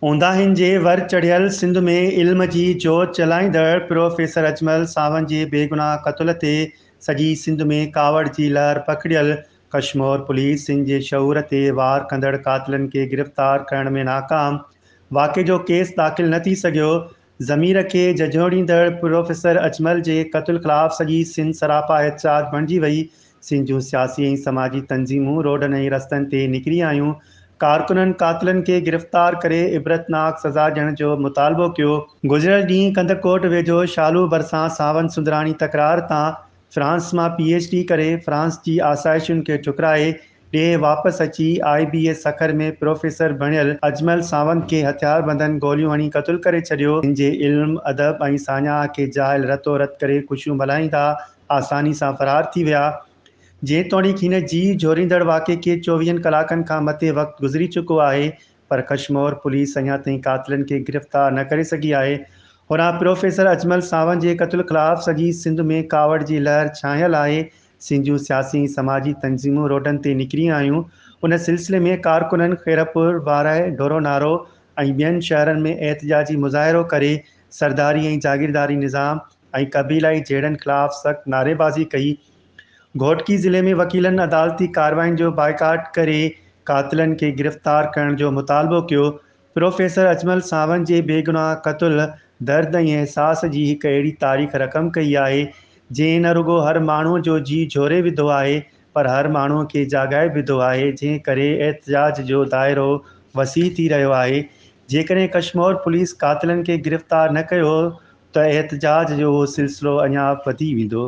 اونداهين جي ور چڙهيل سنڌ ۾ علم جي جوت جلائيندڙ پروفيسر اجمل ساوند جي بيگناهه قتل تي سڄي سنڌ ۾ ڪاوڙ جي لهر پکڙيل، ڪشمور پوليس سنڌ جي شعور تي وار ڪندڙ قاتلن کي گرفتار ڪرڻ ۾ ناڪام، واقعي جو ڪيس داخل نه ٿي سگهيو، ضمير کي جهنجهوڙيندڙ پروفيسر اجمل جي قتل خلاف سڄي سنڌ سراپا احتجاج بڻجي وئي، سنڌ جون سياسي ۽ سماجي تنظيمون روڊن ۽ رستن تي نڪري آيون، ڪارڪنن قاتلن کي گرفتار ڪري عبرتناڪ سزا ڏيڻ جو مطالبو ڪيو. گذريل ڏينهن ڪنڌڪوٽ ويجهو شالو ڀرسان ساوند سندراڻي تڪرار تان فرانس مان پي ايڇ ڊي ڪري فرانس جي آسائشن کي ٺڪرائي ڏيهه واپس اچي آء بي اي سکر ۾ پروفيسر بڻيل اجمل ساوند کي هٿياربندن گوليون هڻي قتل ڪري ڇڏيو. هن جي علم، ادب ۽ ساڃاهه کي جاهل رتو رت ڪري خوشيون ملهائيندا آساني سان فرار ٿي ويا. جيتوڻيڪ هن جيء جهوريندڙ واقعي کي چوويهن ڪلاڪن کان مٿي وقت گذري چڪو آهي پر ڪشمور پوليس اڃا تائين قاتلن کي گرفتار نه ڪري سگهي آهي. هوڏانهن پروفيسر اجمل ساوند جي قتل خلاف سڄي سنڌ ۾ ڪاوڙ جي لهر ڇانيل آهي. سنڌ جون سياسي ۽ سماجي تنظيمون روڊن تي نڪري آيون، ان سلسلي ۾ ڪارڪنن خيرپور، وارهه، ڍورونارو ۽ ٻين شهرن ۾ احتجاجي مظاهرو ڪري سرداري ۽ جاگيرداري نظام ۽ قبيلائي جهيڙن خلاف سخت نعريبازي ڪئي. گهوٽڪي ضلعي ۾ وڪيلن عدالتي ڪارروائين جو بائيڪاٽ ڪري قاتلن کي گرفتار ڪرڻ جو مطالبو ڪيو. پروفيسر اجمل ساوند جي بيگناهه قتل درد ۽ احساس جي هڪ اهڙي تاريخ رقم ڪئي آهي، جنهن نه رڳو هر ماڻهوء جو جيء جهوري وڌو آهي، پر هر ماڻهوء کي جاڳائي وڌو آهي، جنهن ڪري احتجاج جو دائرو وسيع ٿي رهيو آهي. جيڪڏهن ڪشمور پوليس قاتلن کي گرفتار نه ڪيو ته احتجاج جو اهو سلسلو اڃا به وڌي ويندو.